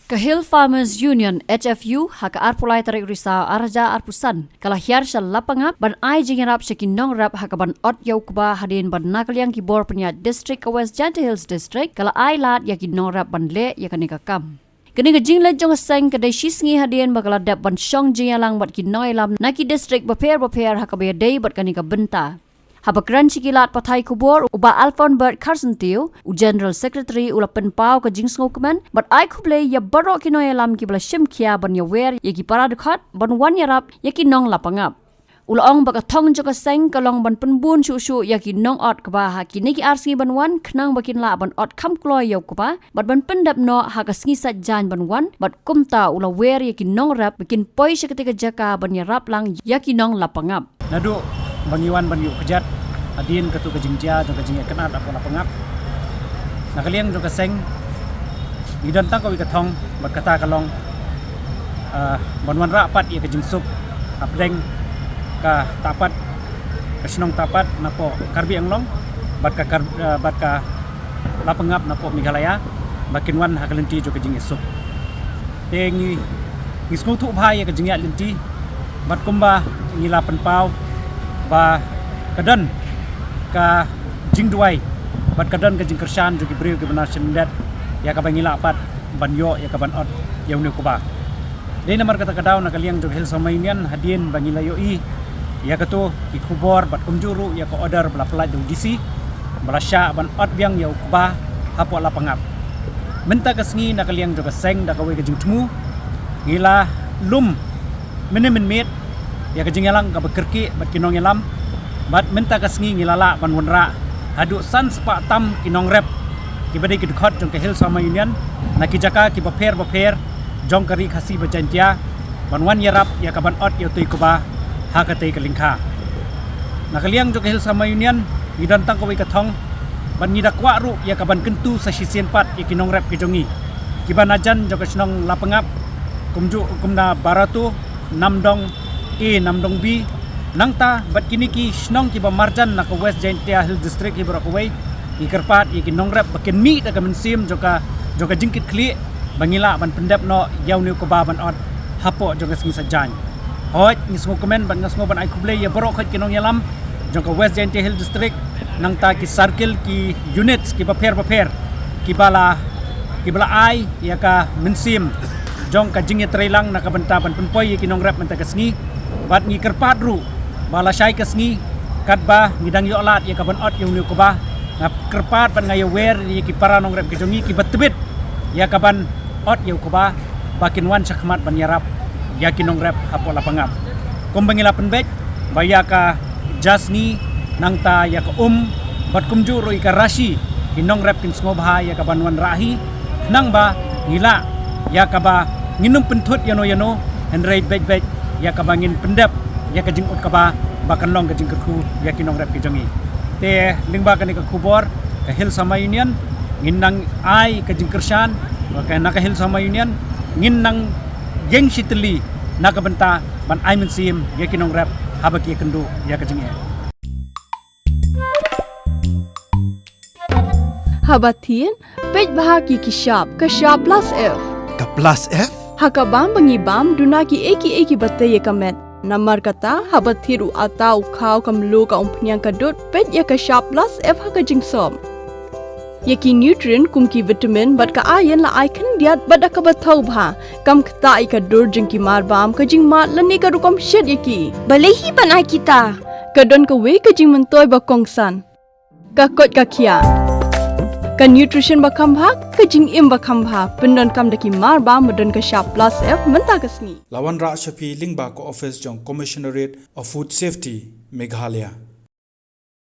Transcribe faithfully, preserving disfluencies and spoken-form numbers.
Ka Hill Farmers Union, H F U, ha ka arphew lai tarik Risaw arhajar arphew san, ka la hiar sha Lapangap ban ai jingïarap sha ki nongrep ha kaban ot ïa u kba, hadien ba na ka liang ki bor pynïaid district ka West Jaintia Hills District ka la ai lad ïa ki nongrep ban leh ïa kane ka kam. Kane ka jingleit jong ka seng ka dei shisngi hadien ba ka la dep ban shong jingïalang bad ki nongïalam na ki district bapher bapher ha kaba ïadei bad kane ka bynta. Haba kren sha ki lad pathai khubor, u Bah Alfonbert Kharsyntiew, u General Secretary, u la pynpaw ka jingsngewkmen bad ai khublei ïa baroh ki nongïalam kiba la shim khia ban ïawer ïa ki para dkhot ban wan ïarap ïa ki nong Lapangap. U la ong ba ka thong jong ka seng ka long ban pynbun shuh shuh ïa ki nong ot kba ha kine ki ar sngi ban wan, khnang ba kin lah ban ot kham kloi ïa u kba bad ban pyndep noh ha ka sngi Saitjaiñ ban wan, bad kumta u la wer ïa ki nongrep ba kin poi sha katei ka jaka ban ïarap lang ïa ki nong Lapangap. Naduh ba ngi wan ban ïuh kjat hadien katei ka jingjia jong ka jingïakynad hapoh Lapangap, na ka liang jong ka seng ngi don tang kawei ka thong, bad kata ka long, ah, ban wanrah pat ïa ka jingsuk hapdeng ka Tapat, ka shnong Tapat napoh Karbi Anglong, bad ka Kar-, ah, bad ka Lapangap napoh Meghalaya, ba kin wan ha ka lynti jong ka jingïasuk. Te ngi, ngi sngewthuh bha ïa ka jingïaid lynti, bad kumba ngi la pynpaw ba ka don ka jingduwai bad ka don ka jingkyrshan jong ki briew kiba na shyndet ïa kaba ngi lah pat ban ïoh ïa kaban ot ïa une u kba. Dei namar kata ka daw na ka liang jong ka Hill Farmers Union, hadien ba ngi la ïohi ïa kato ki khubor bad kumjuh ruh ïa ka order ba la pyllait da u D C ba la shah ban ot biang ïa u kba hapoh Lapangap. Mynta ka sngi na ka liang jong ka seng da kawei ka jingthmu ngi la lum mynne mynmiet ïa ka jingïalang kaba kyrkieh bad ki nongïalam, bad mynta ka sngi ngi la lah ban wanrah haduh san spah tam ki nongrep kiba dei ki dkhot jong ka Hill Farmers Union na ki jaka kiba pher bapher jong ka Ri Khasi bad Jaiñtia ban wan ïarap ïa kaban ot ïa utei u kba ha katei ka lyngkha. Na ka liang jong ka Hill Farmers Union ngi don tang kawei ka thong, bad ngi da kwah ruh ïa kaban kyntu sa shisien pat ïa ki nongrep ki jong ngi kiba na jan jong ka shnong Lapangap, kumjuh kumba Barato, Namdong A, Namdong B, nangta bad kine ki shnong kiba marjan na ka West Jaintia Hills District hi baroh kawei. Ngi kyrpad ïa ki nongrep ba kin mih da ka mynsiem jong ka, jong ka jingkitkhlieh ba ngi lah ban pyndep noh ïa une u kba ban ot hapoh jong ka sngi Saitjaiñ. Hooid, ngi sngewkmen bad nga sngew ban ai khublei ïa baroh khoit ki nongïalam jong ka West Jaintia Hills District, nangta ki circle, ki units kiba pher bapher kiba la, kiba la ai ïa ka mynsiem jong ka jingïatreilang na ka bynta ban pynpoi ïa ki nongrep mynta ka sngi. Bad ngi kyrpad ruh ba lashai ka sngi katba ngi dang ïoh lad ïa kaban ot ïa une u kba, nga kyrpad bad nga ïawer ïa ki para nongrep ki jong ngi kiba tbit ïa kaban ot ïa u kba ba kin wan shakhmat ban ïarap ïa ki nongrep hapoh Lapangap. Kumba ngi la pynbeit ba ïa ka jasngi, nangta ïa ka um, bad kumjuh ruh ïa ka rashi, ki nongrep kin sngewbha ïa kaban wanrah hi, khnang ba ngi lah ïa kaba ngin ym pynthut ïano ïano, hynrei beit beit ïa kaba ngin pyndep ïa ka jingud kba ba kan long ka jingkyrkhu ïa ki nongrep ki jong ngi. Te lyngba kane ka khubor, ka Hill Farmers Union ngin nang ai ka jingkyrshan, ba ka, na ka Hill Farmers Union ngin nang ïeng shi tylli na ka bynta ban ai mynsiem ïa ki nongrep haba ki ïakynduh ïa ka jingeh. Haba thied, peit bha ki ki shap, ka shap plus F. Ka plus F? Ha ka bam ba ngi bam, duna kiei kiei kiba tei ïa ka met. Namar kata, haba thied u atta, u khaw, ka mluh, ka umphniang, ka dud, peit ïa ka shap plus F ha ka jingsop. Ïa ki nutrient kum ki vitamin bad ka iron la ai khyndiat bad da kaba thaw bha. Kam ktah ïa ka dur jong ki mar bam, ka jingmad lane ka rukom shet ïa ki. Balei hi ban ai kita? Ka don kawei ka jingmyntoi ba kongsan. Ka koit ka khiah. Ka nutrition ba kham bha, ka jingim ba kham bha. Pyndonkam da ki mar bam ba don ka shap plus F mynta ka sngi. La wanrah sha phi lyngba ka office jong Commissionerate of Food Safety, Meghalaya.